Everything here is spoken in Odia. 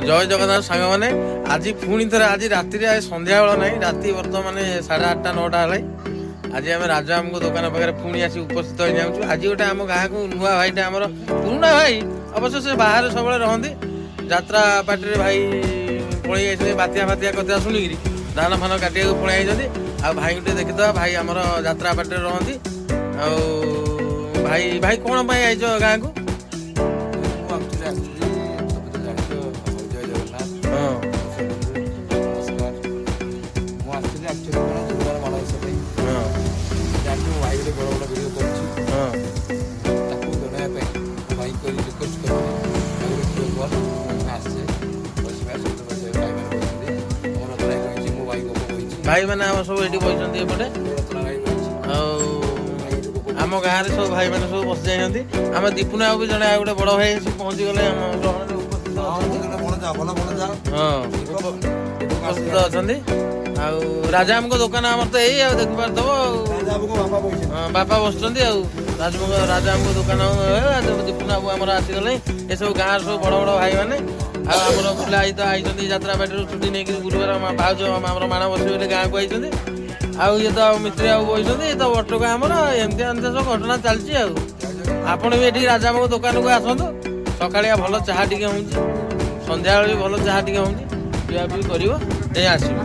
ଜୟ ଜଗନ୍ନାଥ ସାଙ୍ଗମାନେ। ଆଜି ପୁଣି ଥରେ ଆଜି ରାତିରେ, ଆଜି ସନ୍ଧ୍ୟାବେଳ ନାହିଁ, ରାତି ବର୍ତ୍ତମାନ 8:30 9ଟା ହେଲାଣି। ଆଜି ଆମେ ରାଜାଙ୍କ ଦୋକାନ ପାଖରେ ପୁଣି ଆସି ଉପସ୍ଥିତ ହେଇଯାଉଛୁ। ଆଜି ଗୋଟେ ଆମ ଗାଁକୁ ନୂଆ ଭାଇଟା, ଆମର ପୁରୁଣା ଭାଇ ଅବଶ୍ୟ, ସେ ବାହାରେ ସବୁବେଳେ ରହନ୍ତି। ଯାତ୍ରା ପାର୍ଟିରେ ଭାଇ ପଳେଇ ଯାଇଛନ୍ତି। ବାତ୍ୟା ଫାତ୍ୟା କଥା ଶୁଣିକିରି ଧାନ ଫାନ କାଟିବାକୁ ପଳେଇ ଯାଇଛନ୍ତି। ଆଉ ଭାଇଙ୍କୁ ଟିକେ ଦେଖିଦେବା। ଭାଇ ଆମର ଯାତ୍ରା ପାର୍ଟିରେ ରହନ୍ତି। ଆଉ ଭାଇ, ଭାଇ କ'ଣ ପାଇଁ ଆଇଛ ଗାଁକୁ? ମୁଁ ଆକ୍ଚୁଆଲି ଆସିଥିଲି, ତମେ ତ ଜାଣିଛ। ଜୟ ଜଗନ୍ନାଥ। ନମସ୍କାର। ମୁଁ ଆସିଥିଲି ଆକ୍ଚୁଆଲି କ'ଣ ଗୁରୁବାର ମାଣବସା ପାଇଁ। ଜାଣିଛୁ, ମୋ ଭାଇ ଗୋଟେ ବଡ଼ ବଡ଼ ଭିଡ଼ିଓ କରୁଛି। ତାକୁ ଜଣାଇବା ପାଇଁ ମୋ ଭାଇ କରି ରିକ୍ୱେଷ୍ଟ କରିଥିଲି, ଭାଇ ଗୋଟେ ଭିଡ଼ିଓ କର। ଆମେ ଆସିଛେ, ବସିବା ସହିତ ବସିବା। ଭାଇମାନେ ବସିଛନ୍ତି, ମୋ ରତ୍ନା କହିଛି, ମୋ ଭାଇ ଗପ କହିଛି। ଭାଇମାନେ ଆମ ସବୁ ଏଠି ବସିଛନ୍ତି ଏପଟେ। ମୋ ରତ୍ନା ଭାଇ କହିଛି। ଆଉ ଭାଇ ଗୋଟେ ଗପ। ଆମ ଗାଁରେ ସବୁ ଭାଇମାନେ ସବୁ ବସି ଯାଇଛନ୍ତି। ଆମ ଦୀପୁନା ବାବୁ ବି ଜଣେ ଆଉ ଗୋଟେ ବଡ଼ ଭାଇ ଆସି ପହଞ୍ଚିଗଲେ, ଆମ ଗହଣରେ ଉପସ୍ଥିତ ଅଛନ୍ତି। ଭଲ ଭଲ ଯାଅ। ହଁ, ଉପସ୍ଥିତ ଅଛନ୍ତି। ଆଉ ରାଜାମଙ୍କ ଦୋକାନ ଆମର ତ ଏଇ ଆଉ ଦେଖିପାରୁଥିବ ଆଉ। ବାପା ବସିଛନ୍ତି। ହଁ, ବାପା ବସୁଛନ୍ତି। ଆଉ ରାଜାମଙ୍କ ଦୋକାନ, ଦୀପୁନା ବାବୁ ଆମର ଆସିଗଲେ। ଏସବୁ ଗାଁର ସବୁ ବଡ଼ ବଡ଼ ଭାଇମାନେ। ଆଉ ଆମର ବୁଲା I ତ ଆଇଛନ୍ତି ଯାତ୍ରା ପାଟିରୁ ଛୁଟି ନେଇକି। ଗୁରୁବାର ଭାଉଜ ଆମର ମାଣ ବସିବେ ବୋଲି ଗାଁକୁ ଆଇଛନ୍ତି। ଆଉ ଇଏ ତ ଆଉ ମିସ୍ତ୍ରୀ ଆଉ ବସିଛନ୍ତି, ଇଏ ତ ବଟକା ଆମର। ଏମିତି ଏମିତି ସବୁ ଘଟଣା ଚାଲିଛି। ଆଉ ଆପଣ ବି ଏଠି ରାଜାବାବୁଙ୍କ ଦୋକାନକୁ ଆସନ୍ତୁ। ସକାଳିଆ ଭଲ ଚାହା ଟିକେ ହେଉଛି, ସନ୍ଧ୍ୟାବେଳେ ବି ଭଲ ଚାହା ଟିକେ ହେଉଛି। ପିଆ ପିଇ କରିବ, ଯାଇ ଆସିବ।